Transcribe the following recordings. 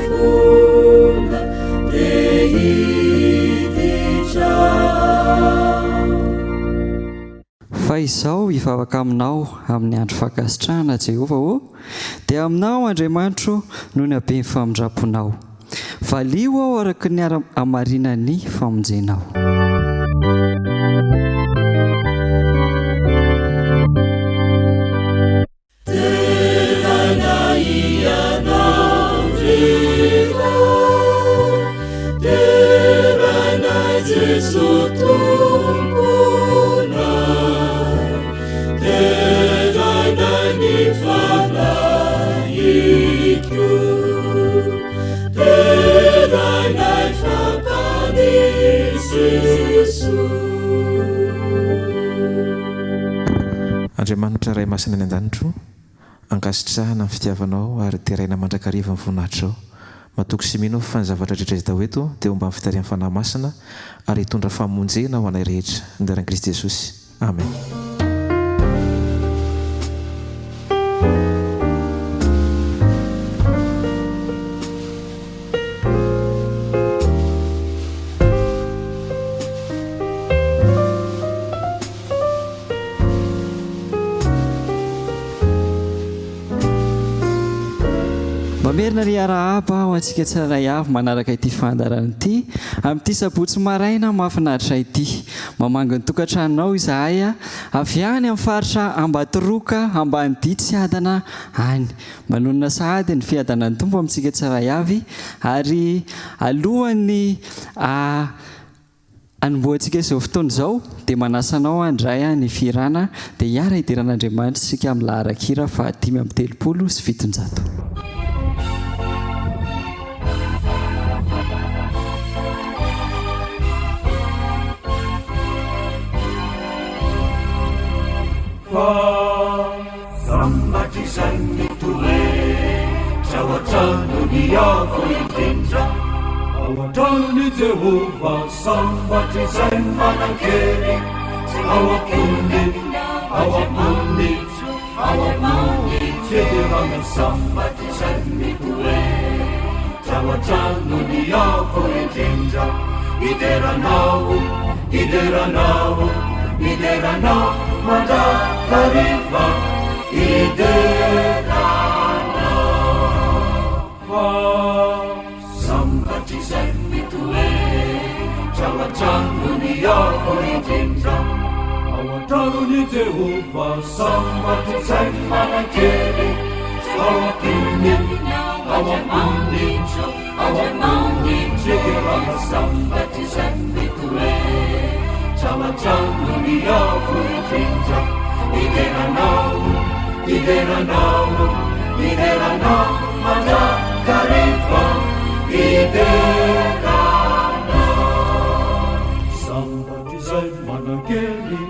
vola te hiditra ao. Fa izaho hivavaka aminao amin'ny andro fankasitrahana, Jehovah ô, dia aminao, Andriamanitro, noho ny haben'ny famindram-ponao. Valio aho araka ny hamarinan'ny famonjenao. Deraina Ianao ry Ray, deraina Jeso Tomponay, deraina ny Fanahiko, deraina fa Mpamonjy Jeso. Andriamanitra Ray Masina any An-danitro, ankasitrahana ny fitiavanao ary deraina mandrakariva ny voninahitrao. Matoky sy mino aho fa ny zavatra rehetra izay atao eto dia homban'ny fitarihan'ny Fanahy Masina ary hitondra famonjena ho anay rehetra. Ny anaran'i Kristy Jesosy. Amen. Mamerina ny arahaba ho antsika tsirairay avy manaraka ity fandaharana ity amin'ity sabotsy maraina mahafinaritra ity. Mamangy ny tokantranonao izahay avy any amin'ny faritra Ambatoroka, Ambanidia Tsiadana any. Manonona sahady ny fiadanan'ny Tompo amintsika tsirairay avy ary alohan'ny Hanombohantsika izao fotoana izao dia manasa anao handray ny fihirana dia hiara hidera an'Andriamanitra isika amin'ny laharan-kira faha 735. Fa sambatra izay mitoetra ao an-tranony Avo Indrindra. Ao an-tranon'i Jehovah, sambatra izay manan-kery ao am-pony, ao am-pony, ao am-pony. Fiderana sambatra izay mitoetra ao an-tranony Avo Indrindra. Hidera Anao, hidera Anao, hidera Anao mandrakariva, hidera Anao. Fa sambatra izay mitoetra ao an-tranony Avo Indrindra, ao an-tranon'i Jehovah, sambatra izay manan-kery ao am-pony, ao am-pony. Ao am-pony Jehovah sambatra izay mitoetra ao an-tranony Avo Indrindra. Hidera Anao, hidera Anao, hidera Anao mandrakariva, hidera Anao. Sambatra izay manan-kery,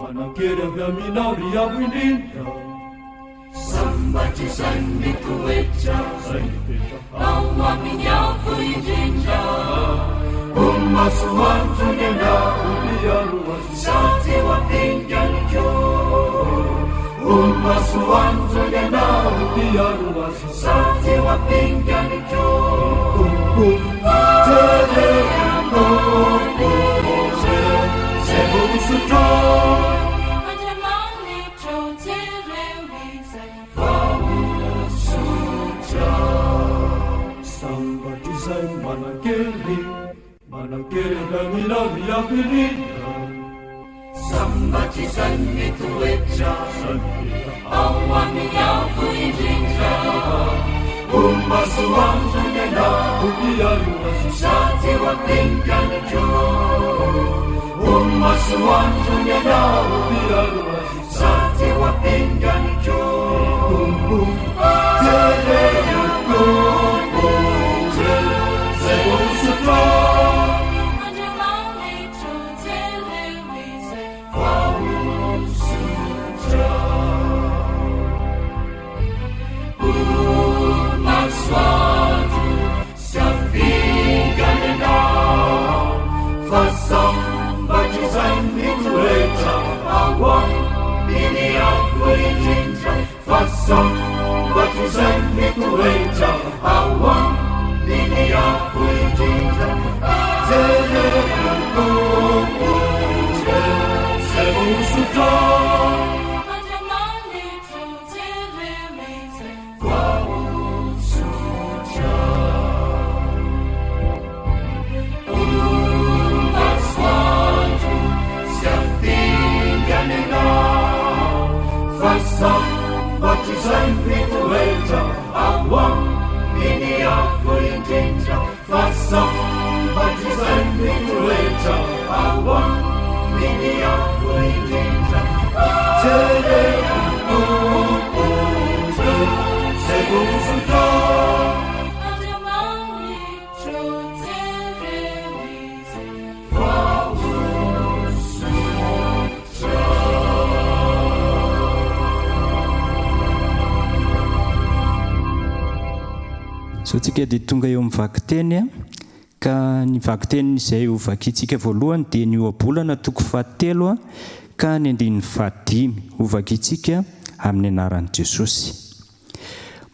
manan-kery avy Aminao ry Avo Indrindra. Sambatra izay mitoetra ao amin'ny Avo Indrindra. Ho masoandro ny anao, sady ho ampingany koa. Ho masoandro ny anao, sady ho ampingany koa. Zay voahosotra. Andriamanitro, jereo izay voahosotra. Sambatra izay manan-kery, manan-kery avy aminao ry Avo Indrindra. Sambatra izay mitoetra ao amin'ny Avo Indrindra. Ho masoandro ny anao, sady ho ampingany koa. Ho masoandro ny anao, Sady ho ampingany koa. Jereo Tompo, izay voahosotra. Andriamanitro, jereo izay voahosotra. Ho masoandro sy ampingany ianao, fa sambatra izay mitoetra ao aminy Avo Indrindra, fa sambatra. Sambatr'izay mitoetra ao aminy Avo indrindra Fa sambatr'izay mitoetra ao aminy Avo indrindra Jereo Tompo izay voahosotra Andriamanitro jereo izay voahosotra. Izao tsika dia tonga eo amin'ny vakiteny ka ny vakiteny izay ho vakintsika voalohany dia ny ohabolana toko fahatelo ka ny andininy fahadimy. Ho vakintsika amin'ny anaran'i Jesosy.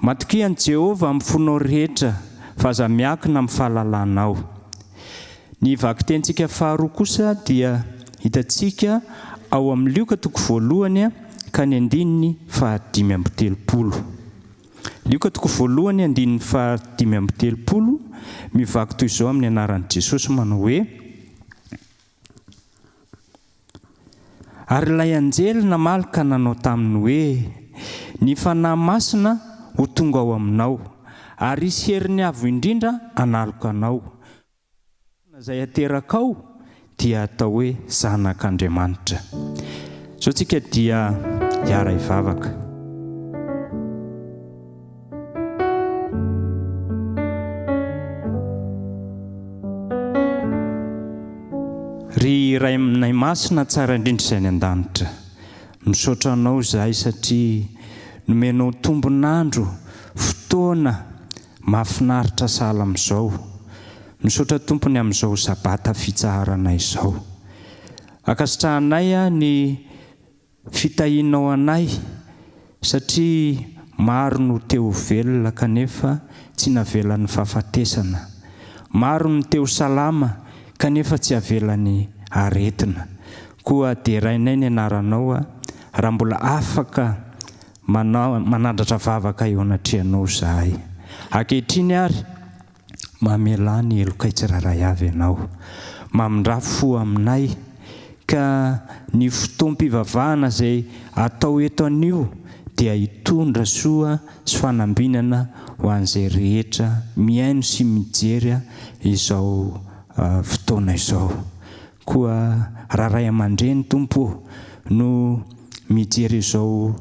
Matokia an'i Jehovah amin'ny fonao rehetra fa aza miankina amin'ny fahalalanao. Ny vakitenintsika faharoa kosa dia hitantsika ao amin'ny Lioka toko voalohany ka ny andininy fahadimy amby telopolo. Lioka toko voalohany andininy fahadimy amby telopolo, mivaky toy izao amin'ny anaran'i Jesosy manao hoe, Ary ilay anjely namaly ka nanao taminy hoe, Ny Fanahy Masina ho tonga ao aminao, ary hisy herin'ny Avo Indrindra hanaloka anao. Izay aterakao dia atao hoe zanak'Andriamanitra. Izao tsika dia hiara-hivavaka. Ry Rainay Masina tsara indrindra izay any an-danitra, misaotra Anao izahay satria nomenao tombon'andro, fotoana mahafinaritra sahala amin'izao. Misaotra Tompo ny amin'izao Sabata fitsaharana izao. Ankasitrahanay ny Fitahianao anay satria maro no te ho velona kanefa tsy navelan'ny fahafatesana. Maro no te ho salama kanefa tsy avelan'ny aretina. Koa derainay ny anaranao raha mbola afaka manao manandratra vavaka eo anatrehanao izahay. Ankehitriny ary Mamelà ny helokay tsirairay avy Ianao. Mamindrà fo aminay, ka ny fotoam-pivavahana izay atao eto anio dia hitondra soa sy fanambinana ho an'izay rehetra mihaino sy mijery izao fotoana izao. Koa raha ray aman-dreny, Tompo ô, no mijery izao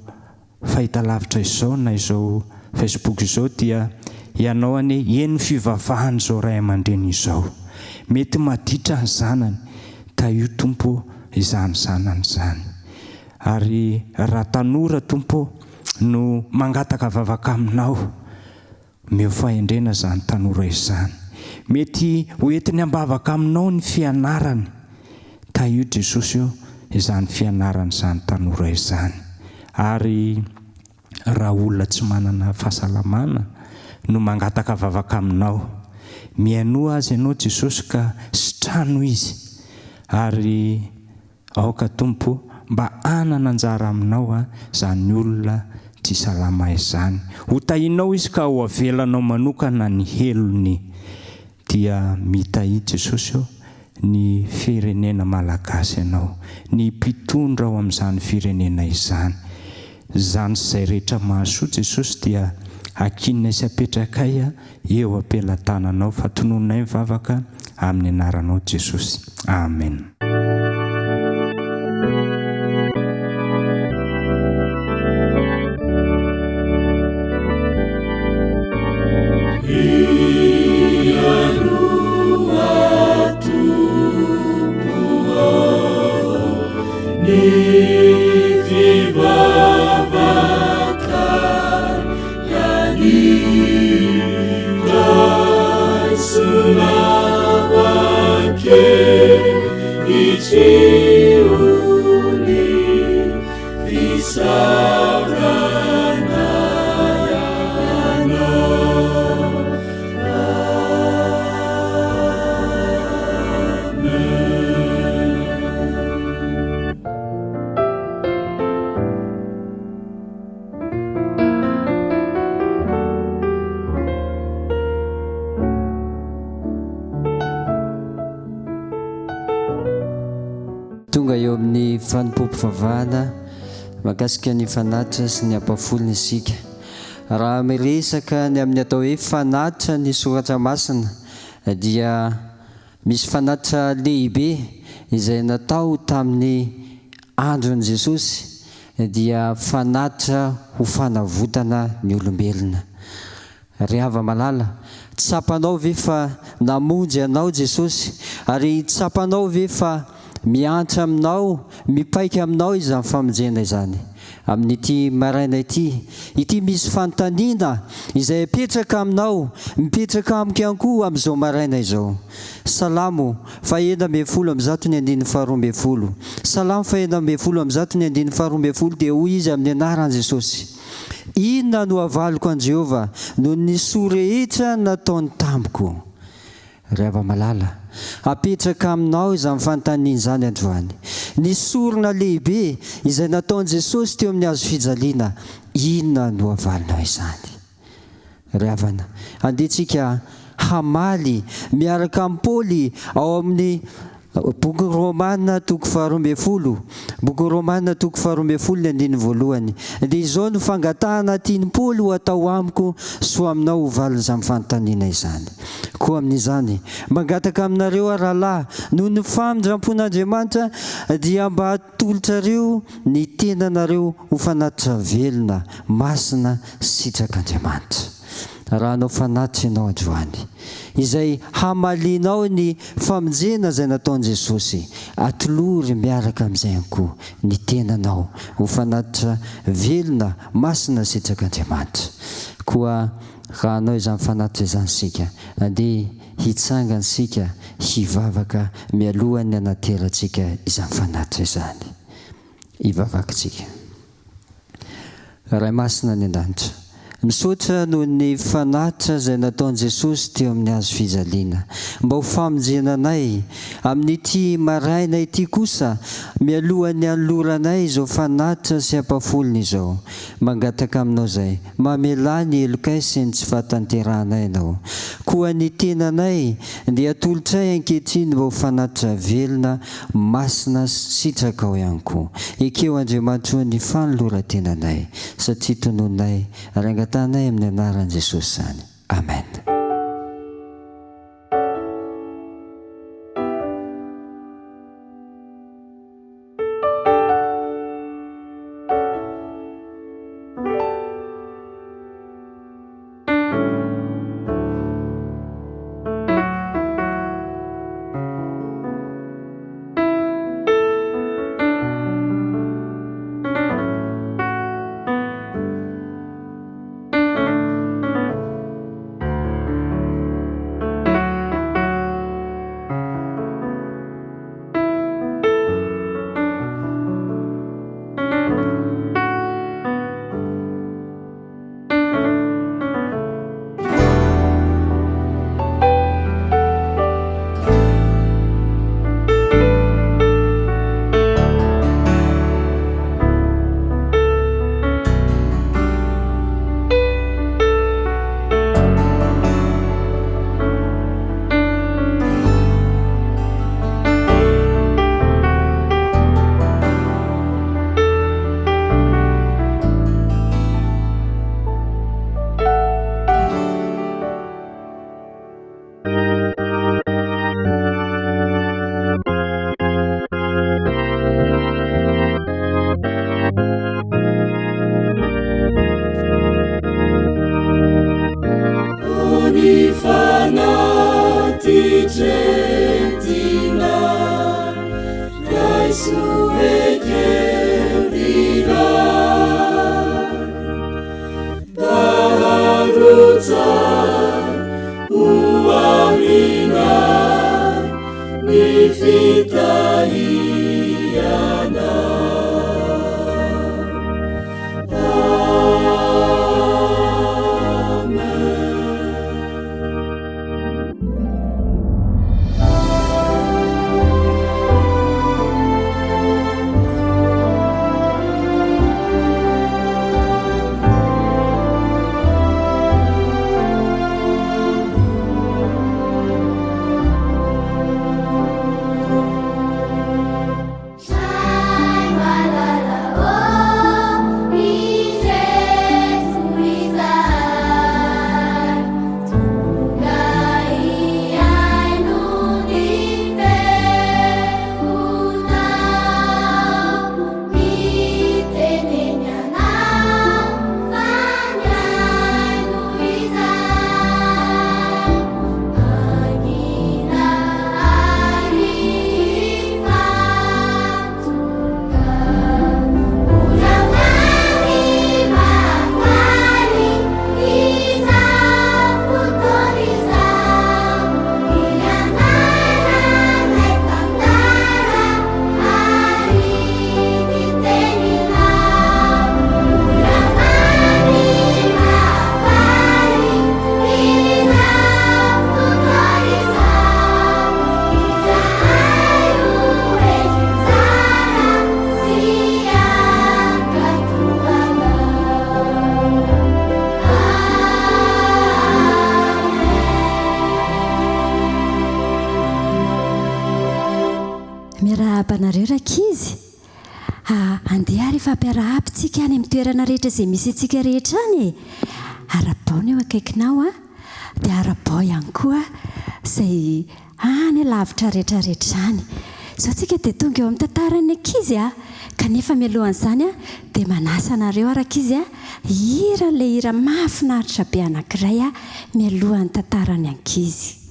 fahitalavitra izao na izao Facebook izao dia ianao anie heno fivavahan'izao ray aman-dreny izao. Mety maditra ny zanany, tahio Tompo ô izany zanany izany. Ary raha tanora Tompo ô no mangataka vavaka aminao, omeo fahendrena izany tanora izany. Mety ho entiny am-bavaka aminao ny fianarany, tahio Jesosy ô izany fianaran'izany tanora izany. Ary raha olona tsy manana fahasalamana no mangataka vavaka aminao, mihainoa azy ianao Jesosy ka sitrano izy ary Aoka Tompo mba hanana anjara aminao a zany olona tsy salama izany. Ho tahinao izy ka ho avelanao manokana ny helony. Dia mitahia Jesosy ô ny firenena Malagasy ianao, ny mpitondra ao amin'izany firenena izany. Izany sy izay rehetra mahasoa Jesosy dia akinay sy apetrakay a eo am-pelatananao fa tonononay ny vavaka amin'ny anaranao Jesosy. Amen. Tonga eo amin'ny fanompoam-pivavahana. Mahakasika ny fanatitra sy ny ampahafolony isika. Raha miresaka ny amin'ny atao hoe fanatitra ny Soratra Masina dia misy fanatitra lehibe izay natao tamin'ny andron'i Jesosy dia fanatitra ho fanavotana ny olombelona. Ry hava-malala, tsapanao ve fa namonjy anao Jesosy? Ary tsapanao ve fa miantra aminao, mipaika aminao izany famonjena izany? Amin'ity maraina ity, ity misy fanontaniana izay apetraka aminao, mipetraka amiko ihany koa amin'izao maraina izao. Salamo faha-116 ny andininy faha-12. Salamo faha-116 ny andininy faha-12 dia hoy izy amin'ny anaran'i Jesosy. Inona no havaliko an'i Jehovah noho ny soa rehetra nataony tamiko? Ry hava-malala, apetraka aminao izany fanontaniana izany androany. Ny sorona lehibe izay nataon'i Jesosy teo amin'ny hazo fijaliana, inona no havalinao izany? Ry havana, andeha tsika hamaly miaraka amin'i Paoly ao amin'ny bokin'ny Romana toko faha-12, bokin'ny Romana toko faha-12 ny andininy voalohany. Dia izao no fangatahana tian'i Paoly ho atao amiko sy ho aminao ho valin'izany fanontaniana izany. Koa amin'izany, mangataka aminareo aho rahalahy, noho ny famindram-pon'Andriamanitra, dia mba atolotrareo ny tenanareo ho fanatitra velona, masina, sitrak'Andriamanitra. Raha hanao fanatitra ianao androany, izay hamalianao ny famonjena izay nataon'i Jesosy, atolory miaraka amin'izay ihany koa ny tenanao ho fanatitra velona, masina, sitrak'Andriamanitra. Koa raha hanao izany fanatitra izany isika, andeha hitsangana isika hivavaka mialohan'ny hanaterantsika izany fanatitra izany. Hivavaka isika. Ray Masina any An-danitra, misaotra noho ny fanatitra izay nataon'i Jesosy teo amin'ny hazo fijaliana, mba ho famonjena anay. Amin'ity maraina ity kosa, mialohan'ny hanoloranay izao fanatitra sy ampahafolony izao, mangataka Aminao izay, mamelà ny helokay sy ny tsy fahatanterahanay Ianao. Koa ny tenanay dia atolotray ankehitriny mba ho fanatitra velona, masina sy sitrakao ihany koa. Ekeo Andriamanitra o ny fanoloran-tenanay, satria tononay ary angatahanay amin'ny anaran'i Jesosy izany. Amen. Andeha ary hifampiarahaba tsika any amin'ny toerana rehetra izay misy antsika rehetra any e! Arahabao ny eo akaikinao an, dia arahabao ihany koa izay any lavitra rehetra rehetra any. Izao tsika dia tonga eo amin'ny tantaran'ny ankizy a! Kanefa mialohan'izany a, dia manasa anareo aho rankizy a, hihira an'ilay hira mahafinaritra be anankiray a, mialohan'ny tantaran'ny ankizy.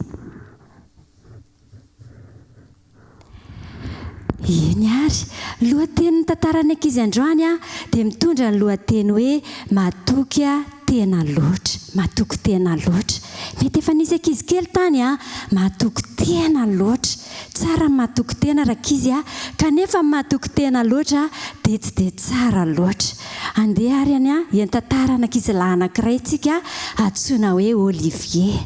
Eny ary, lohatenin'ny tantaran'ny ankizy androany dia mitondra ny lohateny hoe Matoky tena loatra. Matoky tena loatra. Mety efa nisy ankizy kely tany an, matoky tena loatra. Tsara ny matoky tena rankizy a, kanefa ny matoky tena loatra dia tsy dia tsara loatra. Andeha ary any hiantantarana ankizilahy anankiray tsika antsoina hoe Olivier.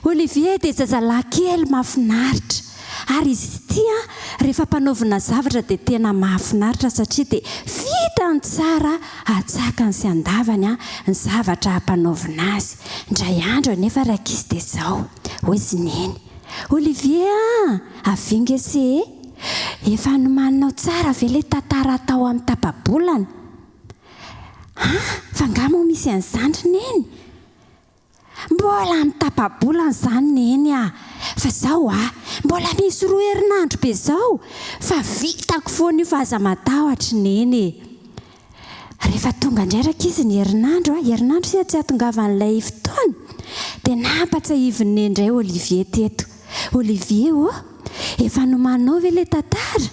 Olivier dia zazalahy kely mahafinaritra. Ary izy ity an, rehefa ampanaovina zavatra dia tena mahafinaritra satria dia vitany tsara atsakany sy andavany an, ny zavatra ampanaovina azy. Indray andro anefa rankizy dia izao, hoy izy neny, Olivier an, avia nge se e! Efa nomaninao tsara ve ilay tantara atao amin'ny tapa-bolana? An, fa angaha moa misy an'izany ry neny? Mbola amin'ny tapa-bolana izany Neny a! Fa zao a! Mbola misy roa herinandro be zao fa vitako foana io fa aza matahotra Neny e! Rehefa tonga indray rankizy ny herinandro a, herinandro sisa tsy hahatongavan'ilay fotoana, dia nampatsiahivin'i Neny indray Olivier teto. Olivier ô! Efa nomaninao ve ilay tantara?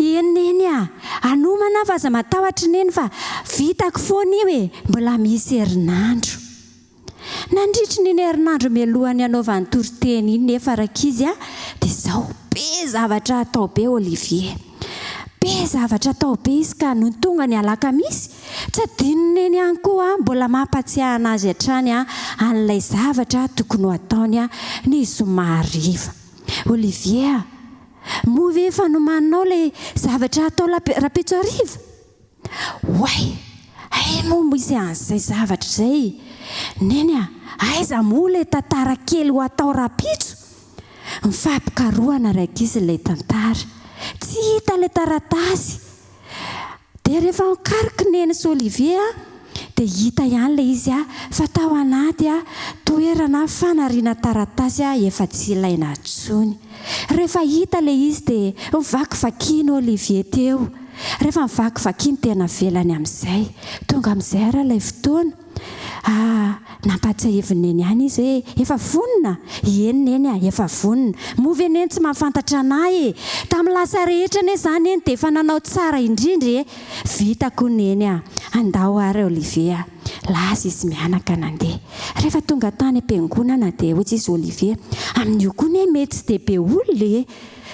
Eny Neny a! Hanomana aho fa aza matahotra Neny fa vitako foana io e! Mbola misy herinandro. Nandritry ny iny herinandro mialohan'ny hanaovany toriteny iny nefa rankizy a, dia izao, be zavatra atao be Olivier. Be zavatra atao be izy ka nony tonga ny alakamisy, tsy adinon'i Neny ihany koa mbola mampatsiahy anazy hatrany an'ilay zavatra tokony ho ataony ny zoma hariva. Olivier a! Moa ve efa nomaninao ilay zavatra hatao rahampitso hariva? Oay! Hay moa misy an'izay zavatra izay! Neny a! Aiza moa ilay tantara kely ho atao rahampitso? Nifampikarohana rankizy ilay tantara. Tsy hita ilay taratasy. Dia rehefa nikaroka i Neny sy Olivier dia hita ihany ilay izy fa tao anaty toerana fanariana taratasy efa tsy ilaina intsony. Rehefa hita ilay izy dia novakivakian'i Olivier teo. Rehefa novakivakiany dia navelany amin'izay. Tonga amin'izay ary ilay fotoana. Ah, nampahatsiahivin'i Neny ihany izy hoe, efa vonona? Ieny Neny a, efa vonona. Moa ve Neny tsy mahafantatra anà e? Tamin'ny lasa rehetra anie izaho Neny dia efa nanao tsara indrindra e! Vitako Neny a! Andao ary Olivier a! Lasa izy mianaka nandeha. Rehefa tonga tany am-piangonana dia hoy izy Olivier, amin'io koa anie mety tsy dia be olona e!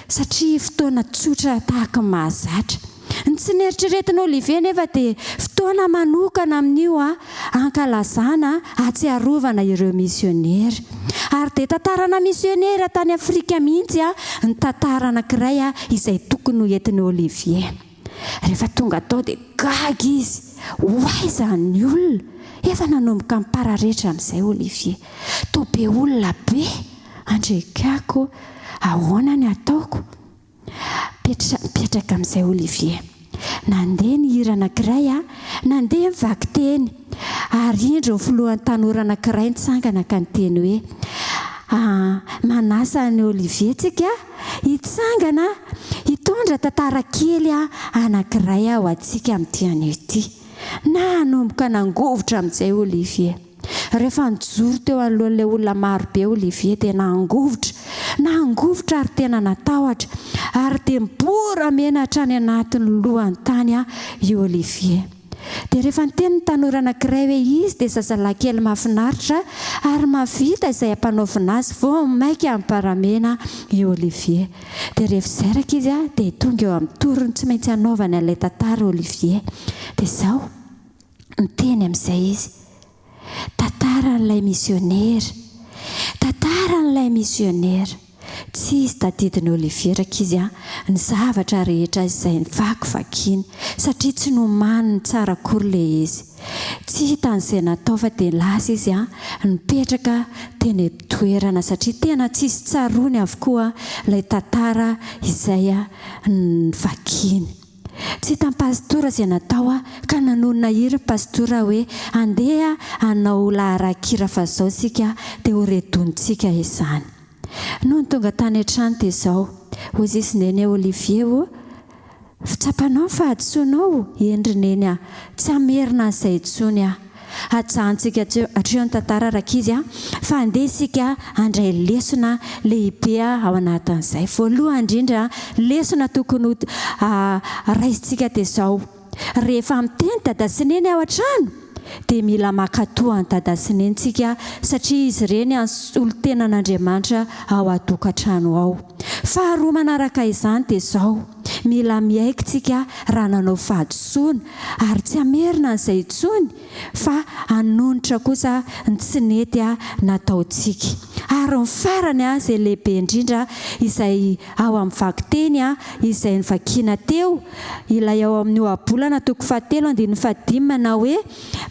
Satria fotoana tsotra tahaka ny mahazatra. Ny tsy neritreretin'i Olivier anefa dia fotoana manokana amin'io hankalazana, hahatsiarovana ireo misionera. Ary dia tantarana misionera tany Afrika mihitsy ny tantara anankiray izay tokony ho entin'i Olivier. Rehefa tonga tao dia gaga izy, ho aiza ny olona? Efa nanomboka nipararetra amin'izay Olivier. Toa be olona be! Andriakako, ahoana ny hataoko? Petra, mipetraka amin'izay Olivier. Nandeha ny hira anankiray a, nandeha ny vakiteny. Ary indro ny filohan'ny tanora anankiray nitsangana ka niteny hoe, Ah, manasa an'i Olivier tsika hitsangana hitondra tantara kely anankiray ho antsika amin'ity anio ity. Nanomboka nangovitra amin'izay Olivier. Rehefa nijoro teo anoloan'ilay olona maro be Olivier dia nangovitra, nangovitra ary tena natahotra, ary dia niboramena hatrany anatin'ny lohany tany i Olivier. Dia rehefa niteny ny tanora anankiray hoe izy dia zazalahy kely mahafinaritra ary mahavita izay ampanaovina azy, vao mainka nibaramena i Olivier. Dia rehefa izay rankizy dia tonga eo amin'ny torony tsy maintsy hanaovany an'ilay tantara Olivier. Dia izao. Niteny amin'izay izy, Tantaran'ilay misionera! Tantaran'ilay misionera! Tsy izy tadidin'i Olivier rankizy a, ny zavatra rehetra izay nivakivakiany, satria tsy nomaniny tsara akory ilay izy. Tsy hitany izay natao fa dia lasa izy a, nipetraka teny am-pitoerana satria tena tsisy tsaroany avokoa ilay tantara izay novakiany. Tsy hitan'i Pastora izay natao ka nanonona hira i Pastora hoe andeha hanao laharan-kira fa izao isika dia ho redonintsika izany. Nony tonga tany an-trano dia izao, hoy izy Neny Olivier o, Fitsapanao ny fahadisoanao, eny ry Neny a, tsy hamerina an'izay intsony aho. Hajanontsika hatreo ny tantara rankizy a, fa andeha isika handray lesona lehibe ao anatin'izay. Voalohany indrindra, lesona tokony ho raisintsika dia izao, rehefa miteny Dada sy Neny ao an-trano dia mila mankatò an'i Dada sy Neny tsika satria izy ireny solontenan'Andriamanitra ao an-tokantrano ao. Faharoa manaraka izany dia izao, mila miaiky tsika raha nanao fahadisoana ary tsy hamerina an'izay intsony fa hanonitra kosa ny tsy nety nataontsika. Ary ny farany izay lehibe indrindra izay ao amin'ny vakiteny izay novakiana teo, ilay ao amin'ny Ohabolana toko fahatelo andininy fahadimy manao hoe,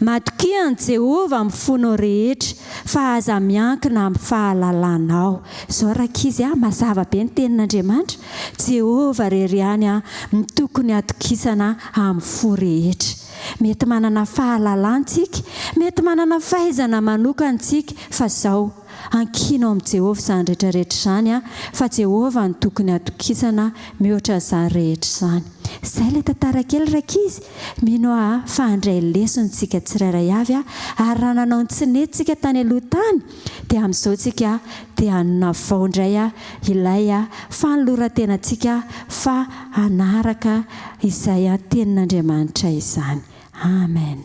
Matokia an'i Jehovah amin'ny fonao rehetra, fa aza miankina amin'ny fahalalanao. Izao rankizy a, mazava be ny tenin'Andriamanitra, Jehovah irery ihany no tokony hatokisana amin'ny fo rehetra. Mety manana fahalalana isika, mety manana fahaizana manokana isika, fa izao, ankino amin'i Jehovah izany rehetra rehetra izany, fa Jehovah no tokony hatokisana mihoatra izany rehetra izany. Izay ilay tantara kely rankizy. Mino aho fa handray lesona isika tsirairay avy, ary raha nanao ny tsy nety isika tany aloha tany, dia amin'izao tsika dia hanavao indray ilay fanoloran-tenantsika fa hanaraka izay tenin'Andriamanitra izany. Amen.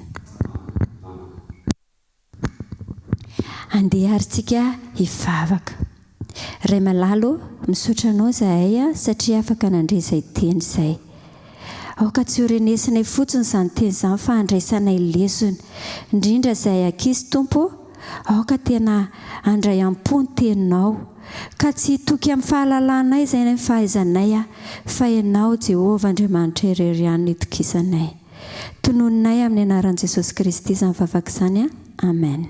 Andeha ary tsika hivavaka. Ray malala ô, misaotra Anao izahay satria afaka nandre izay teny izay. Aoka tsy ho renesinay fotsiny izany teny izany fa handraisanay lesona. Indrindra izahay ankizy Tompo ô, aoka tena handray am-po ny teninao. Ka tsy hitoky amin'ny fahalalanay izay na ny fahaizanay fa Ianao Jehovah Andriamanitra irery ihany no itokisanay. Tononinay amin'ny anaran'i Jesosy Kristy izany vavaka izany a. Amen.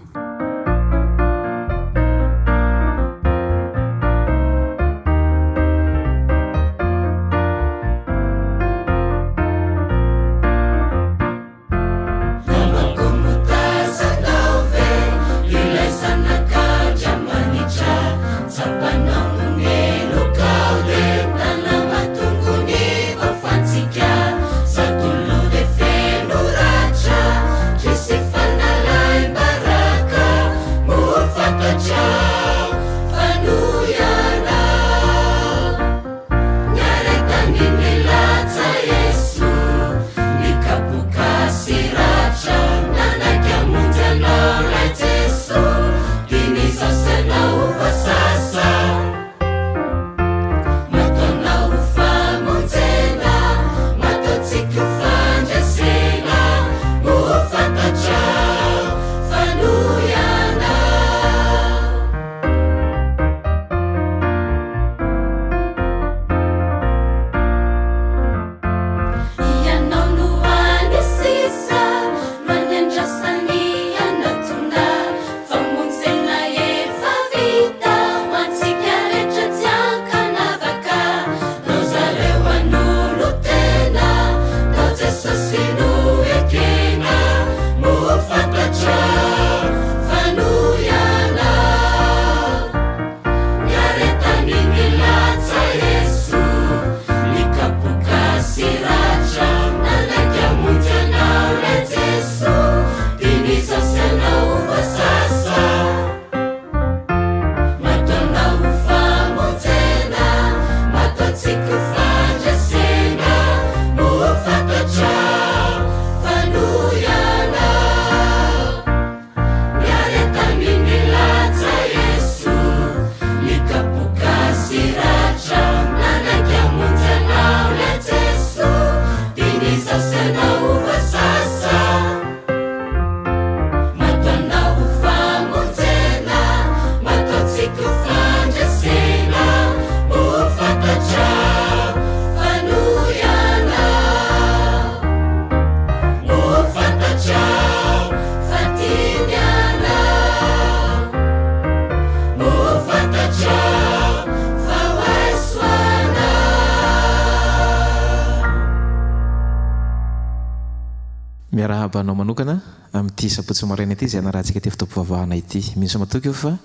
Miarahaba anao manokana amin'ity sabotsy maraina ity izay hanarahantsika ity fotoam-pivavahana ity. Mino sy matoky aho fa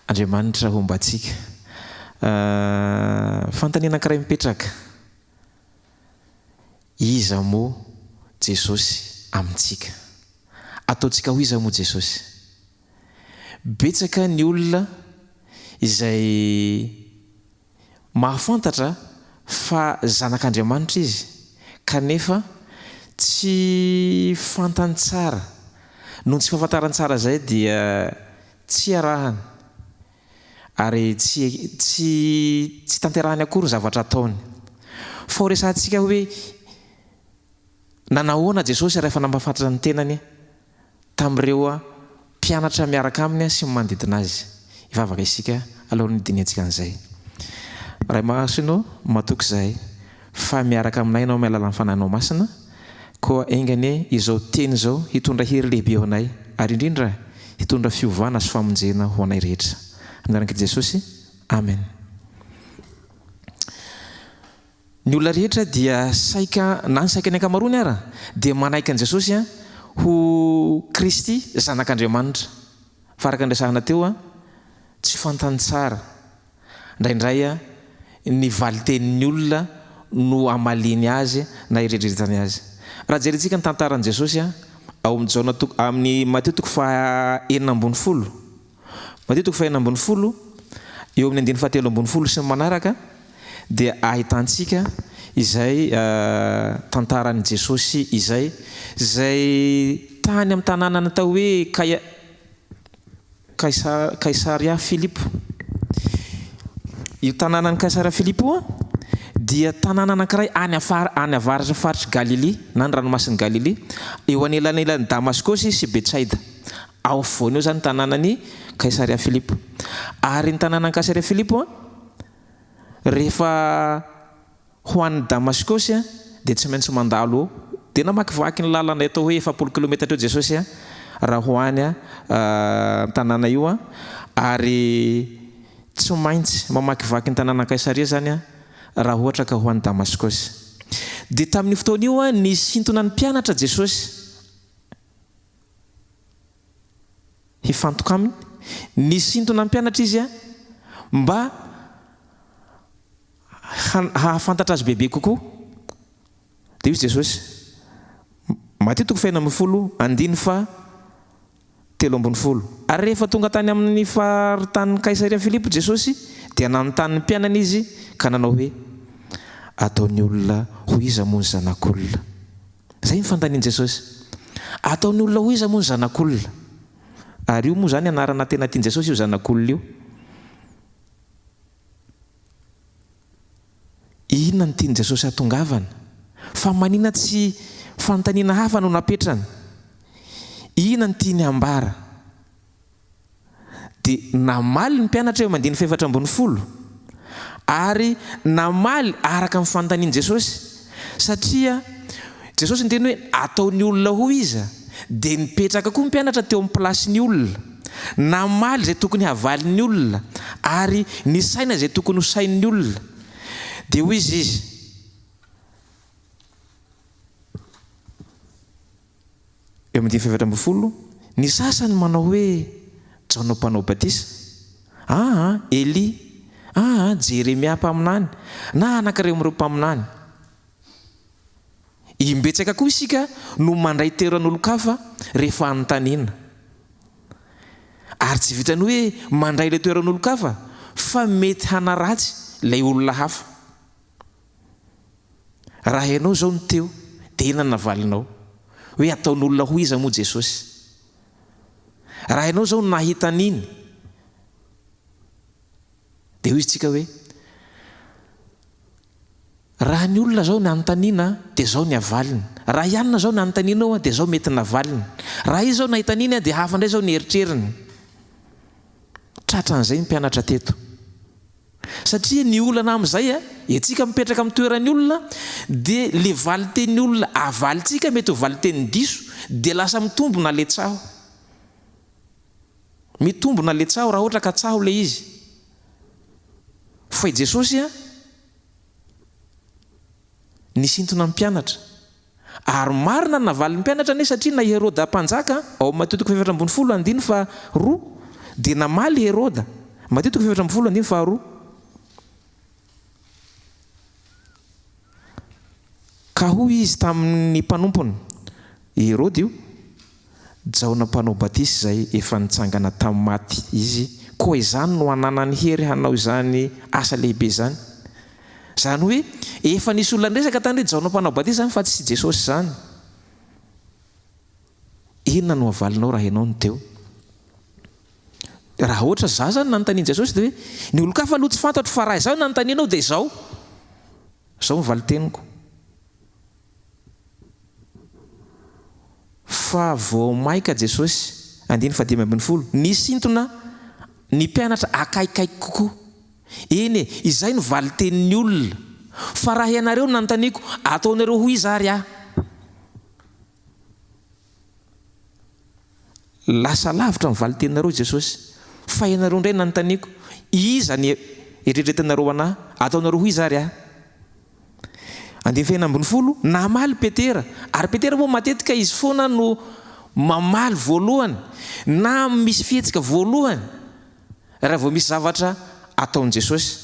Andriamanitra homba antsika. Fanontaniana anankiray mipetraka, Iza moa Jesosy amintsika? Ataontsika ho iza moa Jesosy? Betsaka ny olona izay mahafantatra fa zanak'Andriamanitra izy kanefa tsy fantany tsara. Noho ny tsy fahafantarany tsara izay dia tsy arahany ary tsy tsy tsy tanterahany akory ny zavatra ataony. Fa ho resahantsika hoe nanahoana Jesosy rehefa nampahafantatra ny tenany tamin'ireo mpianatra miaraka aminy sy ny manodidina azy. Hivavaka isika alohan'ny hidinihantsika an'izay. Ray Masina ô, matoky izahay fa miaraka aminay Ianao amin'ny alalan'ny Fanahinao Masina, koa enga anie izao teny izao hitondra hery lehibe ho anay, ary indrindra hitondra fiovana sy famonjena ho anay rehetra. Amin'ny anaran'i Jesosy, Amen. Ny olona rehetra dia saika, na ny saika ny ankamaroany ara, dia manaiky an'i Jesosy ho Kristy, Zanak'Andriamanitra. Fa araka ny resahana teo, tsy fantany tsara indraindray ny valin-tenin'ny olona no amaliany azy na eritreretany azy. Raha jerentsika ny tantaran'i Jesosy ao amin'ny Jaona toko, amin'ny Matio toko faha 16, Matio toko fahenina ambin'ny folo, eo amin'ny andininy fahatelo ambin'ny folo sy ny manaraka dia ahitantsika izay tantaran'i Jesosy izay, izay tany amin'ny tanàna natao hoe Kaia, Kaisa, Kaisaria Filipo. Io tanànan'i Kaisaria Filipo io dia tanàna anankiray any afar, any avaratry ny faritr'i Galilia na ny ranomasin'i Galilia, eo anelanelan'i Damaskosy sy Betsaida. Ao afovoany eo izany ny tanànan'i Kaisaria Filipo. Ary ny tanànan'i Kaisaria Filipo, rehefa ho any Damaskosy, dia tsy maintsy mandalo eo. Dia namakivaky ny lalana atao hoe 40 kilometatra eo Jesosy raha ho any an-tanàna io, ary tsy maintsy mamakivaky ny tanànan'i Kaisaria izany raha ohatra ka ho any Damaskosy. Dia tamin'io fotoana io, nisintona ny mpianatra Jesosy. Hifantoka aminy. Nisintona ny mpianatra izy mba hahafantatra azy bebe kokoa. Dia hoy Jesosy, Matio toko fahenina ambin'ny folo, andininy faha 13. Ary rehefa tonga tany amin'ny faritanin'i Kaisaria Filipo Jesosy, dia nanontany ny mpianany Izy ka nanao hoe, Ataon'ny olona ho iza moa ny Zanak'olona? Izay ny fanontanian'i Jesosy. Ataon'ny olona ho iza moa ny Zanak'olona? Ary io moa izany anarana tena tian'i Jesosy io Zanak'olona io. Inona no tian'i Jesosy hatongavana? Fa maninona tsy fanontaniana hafa no napetrany? Inona no tiany hambara? Dia namaly ny mpianatra eo amin'ny andininy fahefatra ambin'ny folo, ary namaly araka ny fanontanian'i Jesosy, satria Jesosy niteny hoe ataon'ny olona ho iza, dia nipetraka koa ny mpianatra teo amin'ny plasin'ny olona, namaly izay tokony havalin'ny olona, ary nisaina izay tokony ho sainin'ny olona. Dia hoy izy izy. Eo amin'ny andininy fahefatra ambin'ny folo, ny sasany manao hoe Jaona Mpanao Batisa, aa Elia, aa Jeremia mpaminany, na anankiray amin'ireo mpaminany. Imbetsaka koa isika no mandray toeran'olon-kafa rehefa anontaniana. Ary tsy vitan'ny hoe mandray ilay toeran'olon-kafa fa mety hanaratsy ilay olona hafa. Raha ianao izao no teo, dia inona no navalinao? Hoe ataon'olona ho iza moa Jesosy? Raha ianao izao no nahita an'iny, dia hoy isika hoe, Raha ny olona izao no anontaniana, dia izao ny avaliny. Raha i anona izao no anontanianao, dia izao mety navaliny. Raha izy izao nahita an'iny, dia hafa indray izao ny eritreriny. Tratran'izay ny mpianatra teto. Satria ny olana amin'izay a, etsika mipetraka amin'ny toeran'ny olona dia le valin-tenin'ny olona avalintsika mety ho valin-teny diso dia lasa mitombona le tsaho. Mitombona le tsaho raha ohatra ka tsaho le izy. Fa i Jesosy a, nisintona ny mpianatra. Ary marina ny navalin'ny mpianatra anie satria na i Heroda mpanjaka, ao amin'ny Matio toko fahefatra ambin'ny folo andiny faharoa, dia namaly i Heroda, Matio toko fahefatra ambin'ny folo andiny faharoa. Ka hoy izy tamin'ny mpanompony, i Heroda io, Jaona Mpanao Batisa izay efa nitsangana tamin'ny maty izy, koa izany no ananany hery hanao izany asa lehibe izany. Izany hoe, efa nisy olona niresaka tany hoe Jaona Mpanao Batisa izany fa tsy Jesosy izany. Inona no havalinao raha ianao no teo? Raha ohatra izaho izany nanontanian'i Jesosy dia hoe, ny olon-kafa aloha tsy fantatro fa raha izaho no nanontanianao dia izao. Izao ny valin-teniko. Fa vao mainka Jesosy, andininy fahadimy ambin'ny folo, nisintona ny mpianatra akaikaiky kokoa. Eny e, izay no valin-tenin'ny olona. Fa raha ianareo no nanontaniako, ataonareo ho iza ary aho? Lasa lavitra ny valin-teninareo Jesosy. Fa ianareo indray nanontaniako, iza ny eritreretinareo anà? Ataonareo ho iza ary aho? Andininy fahenina ambin'ny folo, Namaly Petera, ary Petera moa matetika izy foana no mamaly voalohany, na misy fihetsika voalohany raha vao misy zavatra ataon'i Jesosy.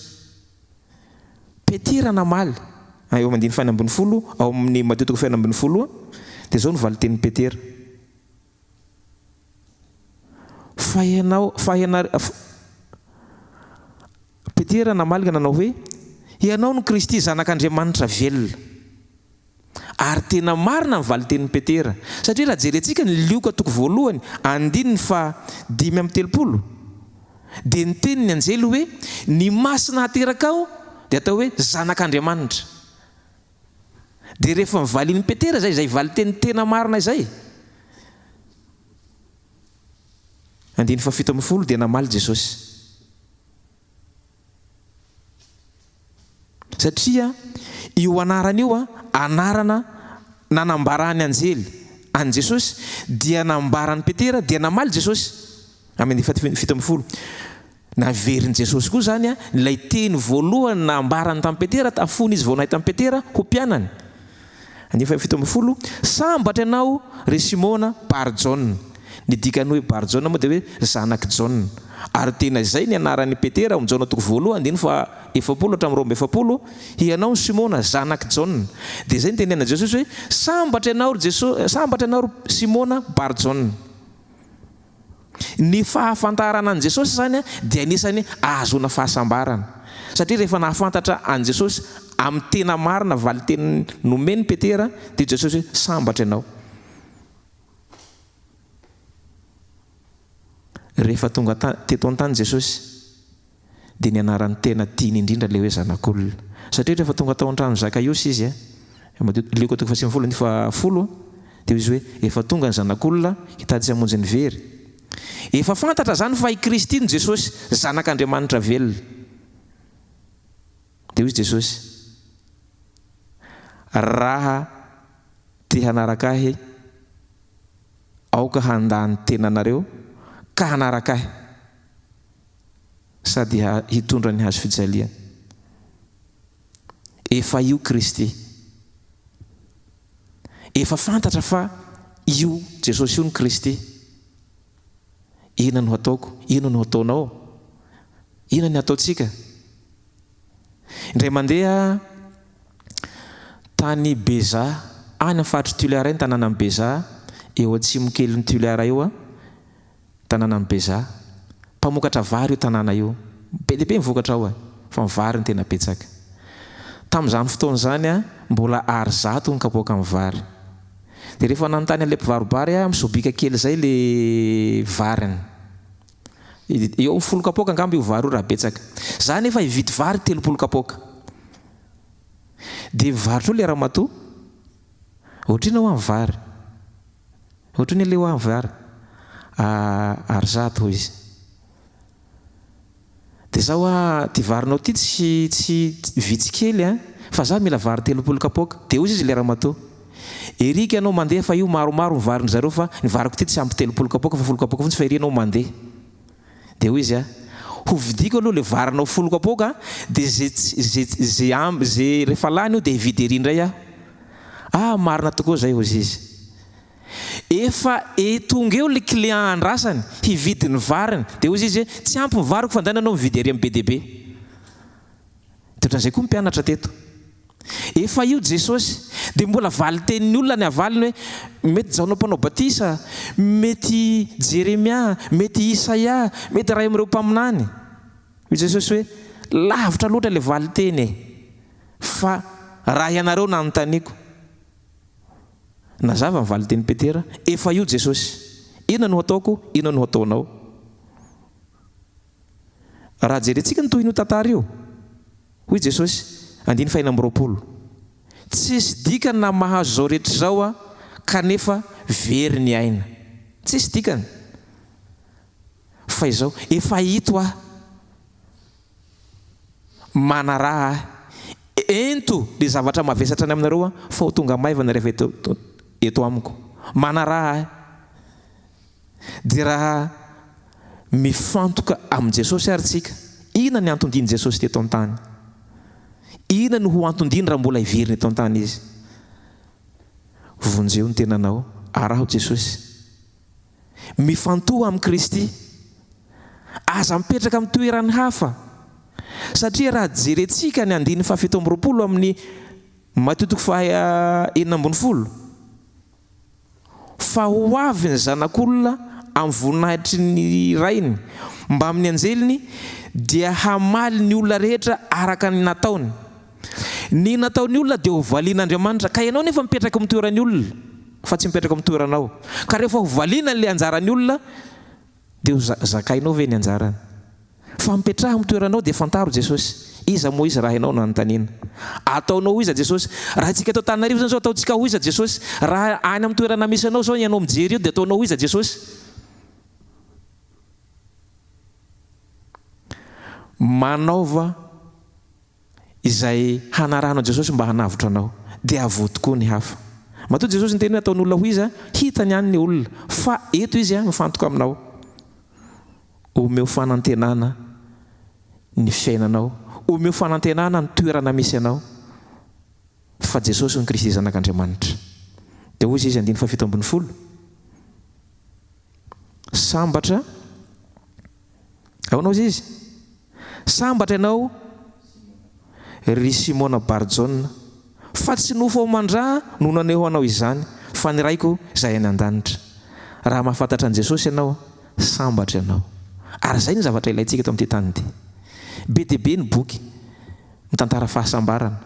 Petera namaly, eo amin'ny andininy fahenina ambin'ny folo, ao amin'ny Matio toko fahenina ambin'ny folo, dia izao no valin-tenin'i Petera. Fa ianao, fa ianare, Petera namaly ka nanao hoe, Ianao no Kristy Zanak'Andriamanitra velona. Ary tena marina ny valin-tenin'i Petera, satria raha jerentsika ny Lioka toko voalohany andininy faha 35, dia niteny ny anjely hoe, Ny masina haterakao dia atao hoe Zanak'Andriamanitra. Dia rehefa novalian'i Petera izay, izay valin-teny tena marina izay, andininy fahafito ambin'ny folo, dia namaly Jesosy. Satria io anarana io, anarana nanambaran'ny anjely an'i Jesosy, dia nambaran'i Petera, dia namaly Jesosy. Amin'ny andininy faha 17. Naverin'i Jesosy koa izany ilay teny voalohany nambarany tamin'i Petera fony izy vao nahita an'i Petera ho mpianany. Andininy faha 17, Sambatra ianao, ry Simona Bar-Jaona. Ny dikan'ny hoe Bar-Jaona moa dia hoe zanak'i Jaona. Ary tena izay ny anaran'i Petera ao amin'ny Jaona toko voalohany andininy faha 40 hatramin'ny 42, Hianao Simona, zanak'i Jaona. Dia izay no tenenan'i Jesosy hoe, Sambatra ianao, ry Jeso, sambatra ianao, ry Simona Bar-Jaona. Ny fahafantarana an'i Jesosy izany dia anisan'ny ahazoana fahasambarana. Satria rehefa nahafantatra an'i Jesosy amin'ny tena marina valin-teny nomen'i Petera dia Jesosy hoe sambatra ianao. Rehefa tonga teto an-tany Jesosy dia ny anarany tena tiany indrindra ilay hoe Zanak'olona. Satria rehefa tonga tao an-tranon'i Zakaiosy izy, Lioka toko fahasivifolo andininy fahafolo, dia hoy izy hoe, Efa tonga ny Zanak'olona hitady sy hamonjy ny very. Efa fantatra izany fa i Kristy no Jesosy, Zanak'Andriamanitra velona. Dia hoy Jesosy, Raha te hanaraka Ahy, aoka handà ny tenanareo ka hanaraka Ahy. Sady hitondra ny hazo fijaliany. Efa io Kristy. Efa fantatra fa io Jesosy io no Kristy. Inona no hataoko? Inona no hataonao? Inona ny hataontsika? Indray mandeha tany Bezaha, any amin'ny faritr'i Tuléar iny tanànan'i Bezaha, eo atsimo kelin'i Tuléar eo, Tanànan'i Bezaha. Mpamokatra vary io tanàna io. Be dia be ny vokatra ao e! Fa ny vary no tena betsaka. Tamin'izany fotoana izany, mbola Ar zato ny kapoakan'ny vary. Dia rehefa nanontany an'ilay mpivaro-bary aho, misobika kely izay ilay variny. Eo amin'ny folo kapoaka angamba io vary io raha betsaka. Izaho anefa hividy vary 30 kapoaka. Dia mivarotra eo ilay ramatoa. Ohatrinona hoa ny vary? Ohatrinona ilay hoa ny vary? Ar zato hoy izy. Dia za hoa ity varinao ity tsy tsy vitsy kely an, fa za mila vary 30 kapoaka. Dia hoy izy ilay ramatoa, ery ka ianao mandeha fa io maromaro ny varin-dry zareo fa ny variko ity tsy ampy 30 kapoaka fa folo kapoaka fotsiny fa ery ianao mandeha. Dia hoy izy, Ho vidiako aloha ilay varinao folo kapoaka dia ze ze ze amby ze rehefa lany io dia hividy ery indray aho. Ah, marina tokoa izay, hozy izy. Efa e tonga eo ilay client andrasany hividy ny variny, dia hozy izy hoe, tsy ampy ny variko fa ndana ianao mividy ery amin'ny be dia be. Dia ohatran'izay koa ny mpianatra teto. Efa io Jesosy, dia mbola valin-tenin'ny olona ny avaliny hoe, mety Jaona Mpanao Batisa, mety Jeremia, mety Isaia, mety iray amin'ireo mpaminany. Hoy Jesosy hoe, lavitra loatra ilay valin-teny e! Fa raha ianareo no anontaniako. Nazava ny valin-tenin'i Petera, efa io Jesosy. Inona no hataoko, inona no hataonao? Raha jerentsika ny tohin'io tantara io, hoy Jesosy, andininy fahenina amby 20, Tsisy dikany na mahazo izao rehetra izao aho kanefa very ny aina. Tsisy dikany. Fa izao, efa ito aho. Manaraha ahy. Ento le zavatra mavesatra any aminareo aho fa ho tonga maivana rehefa eto eto amiko. Manaraha ahy. Dia raha mifantoka amin'i Jesosy ary tsika, inona ny anton-dian'i Jesosy teto an-tany? Inona no ho anton-diany raha mbola hiverina eto an-tany Izy? Vonjeo ny tenanao, araho Jesosy. Mifantoha amin'i Kristy. Aza mipetraka amin'ny toeran'ny hafa. Satria raha jerentsika ny andininy faha 27 amin'ny Matio toko faha 16, Fa ho avy ny Zanak'olona amin'ny voninahitry ny Rainy mbamin'ny anjeliny, dia hamaly ny olona rehetra araka ny nataony. Ny nataon'ny olona dia ho valian'Andriamanitra, ka ianao nefa mipetraka amin'ny toeran'ny olona, fa tsy mipetraka amin'ny toeranao. Ka rehefa ho valiana ilay anjaran'ny olona, dia ho zakainao ve ny anjarany? Fa mipetraha amin'ny toeranao dia fantaro Jesosy. Iza moa Izy raha ianao no anontaniana? Ataonao ho iza Jesosy? Raha isika eto Antananarivo izany izao ataontsika ho iza Jesosy? Raha any amin'ny toerana misy anao izao ianao mijery eo dia ataonao ho iza Jesosy? Manaova izay hanarahana an'i Jesosy mba hanavotra anao, dia avoa tokoa ny hafa. Matoa Jesosy niteny hoe ataon'olona ho iza, hitany ihany ny olona, fa eto Izy mifantoka aminao. Omeo fanantenana ny fiainanao, omeo fanantenana ny toerana misy anao, fa Jesosy no Kristy Zanak'Andriamanitra. Dia hoy Izy, andininy faha 17, Sambatra, ahoana hoy Izy? Sambatra ianao, ry Simona Bar-Jaona, fa tsy nofo aman-dra no naneho anao izany, fa ny Raiko izay any an-danitra. Raha mahafantatra an'i Jesosy ianao, sambatra ianao. Ary izay no zavatra ilaintsika eto amin'ity tany ity. Be dia be ny boky mitantara fahasambarana,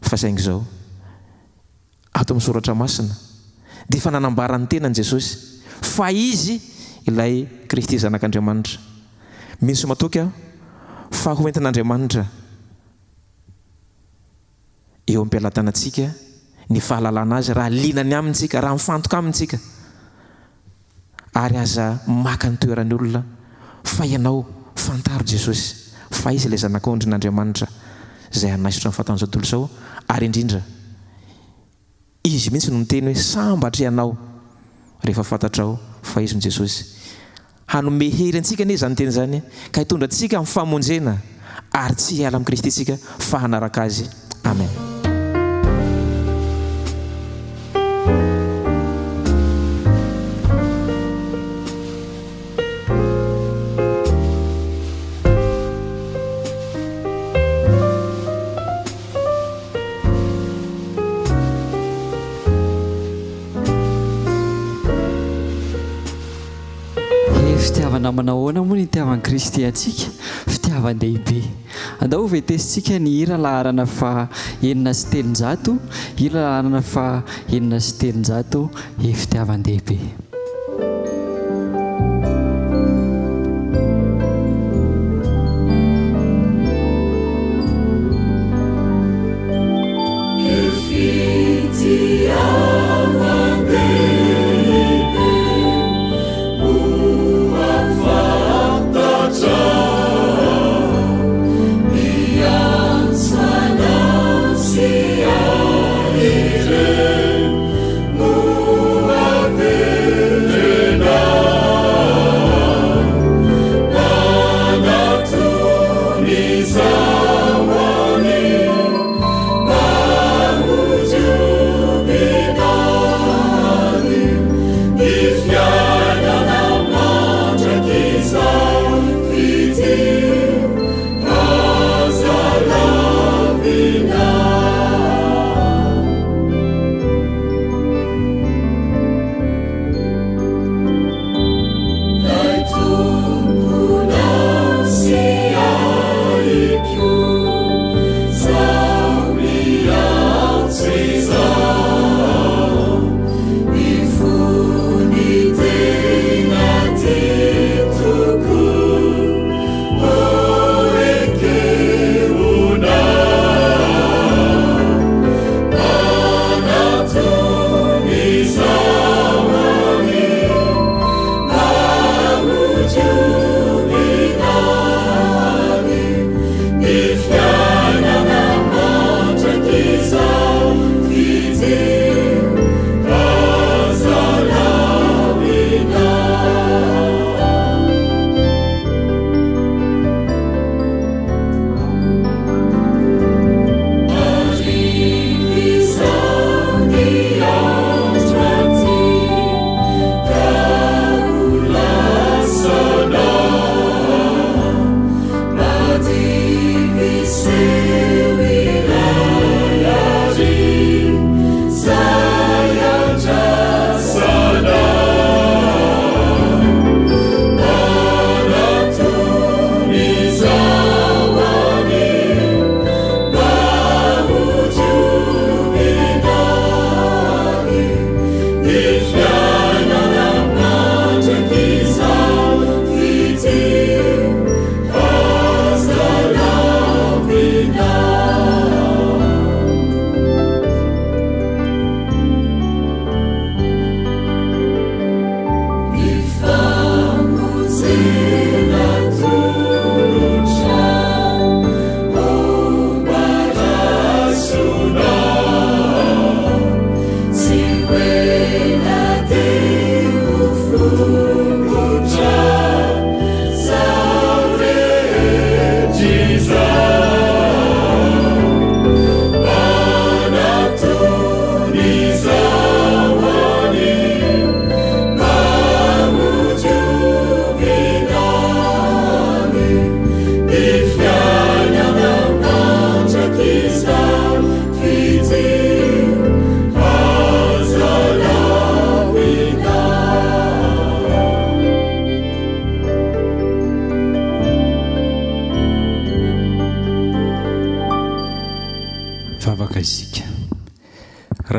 fa saingy izao. Ato amin'ny Soratra Masina dia efa nanambara ny tenany Jesosy fa Izy ilay Kristy Zanak'Andriamanitra. Mino sy matoky aho fa ho entin'Andriamanitra eo am-pelatanantsika ny fahalalana Azy raha liana ny Aminy isika, raha mifantoka Aminy isika. Ary aza maka ny toeran'ny olona fa ianao fantaro Jesosy fa Izy ilay Zanak'ondrin'Andriamanitra izay hanaisotra ny fahatan'izao tontolo izao ary indrindra Izy mihitsy no niteny hoe sambatra ianao rehefa fantatrao fa Izy no Jesosy. Hanome hery antsika anie izany teny izany ka hitondra antsika amin'ny famonjena ary tsy hiala amin'i Kristy isika fa hanaraka Azy. Amen. He fitiavana manahoana moa ny itiavan'i Kristy antsika? Fitiavan-dehibe. Andao ho ventesintsika ny hira laharana faha 306, hira laharana faha 306, He fitiavan-dehibe.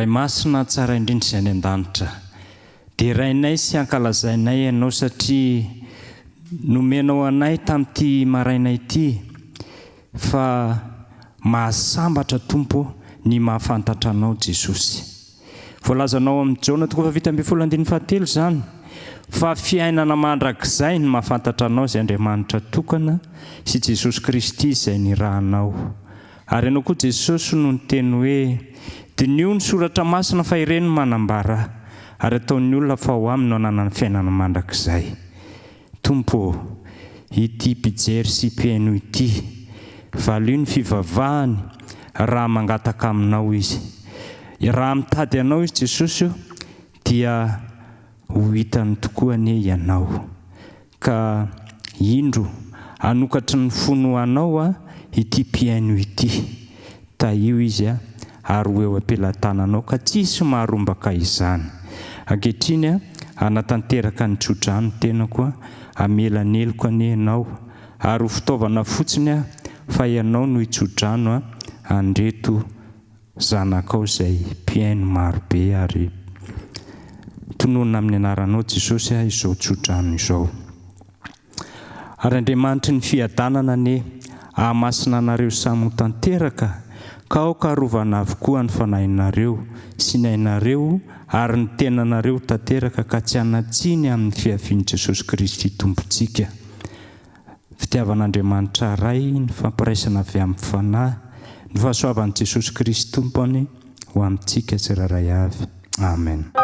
Ray Masina tsara indrindra izay any an-danitra, derainay sy ankalazainay Ianao satria nomenao anay tamin'ity maraina ity fa mahasambatra Tompo ô ny mahafantatra Anao Jesosy. Voalazanao ao amin'ny Jaona toko faha-17 andininy fahatelo izany fa fiainana mandrakizay ny mahafantatra Anao izay Andriamanitra tokana sy Jesosy Kristy izay nirahanao. Ary ianao koa Jesosy no niteny hoe, Diniho ny soratra masina fa ireny no manambara Ahy, ary ataon'ny olona fa ao aminy no ananany fiainana mandrakizay. Tompo ô, ity mpijery sy mpihaino ity, valio ny fivavahany raha mangataka aminao izy. Raha mitady Anao izy Jesosy ô, dia ho hitany tokoa anie Ianao. Ka indro, hanokatry ny fony ho anao aho ity mpihaino ity. Tahio izy ary ho eo am-pelatananao ka tsy hisy maharombaka izany. Ankehitriny, hanatanteraka ny tso-drano ny tenako, hamela ny heloko anie ianao, ary ho fitaovana fotsiny aho, fa ianao no hitso-drano an'ireto zanakao izay mpihaino maro be ary tononina amin'ny anaranao Jesosy aho izao tsodrano izao. Ary Andriamanitry ny fiadanana anie hahamasina anareo samy ho tanteraka ka aoka harovana avokoa ny fanahinareo sy ny ainareo ary ny tenanareo ho tanteraka ka tsy hanan-tsiny amin'ny fiavian'i Jesosy Kristy Tompontsika. Fitiavan'Andriamanitra Ray, ny fampiraisana avy amin'ny Fanahy, ny fahasoavan'i Jesosy Kristy Tompo anie ho amintsika tsirairay avy. Amen.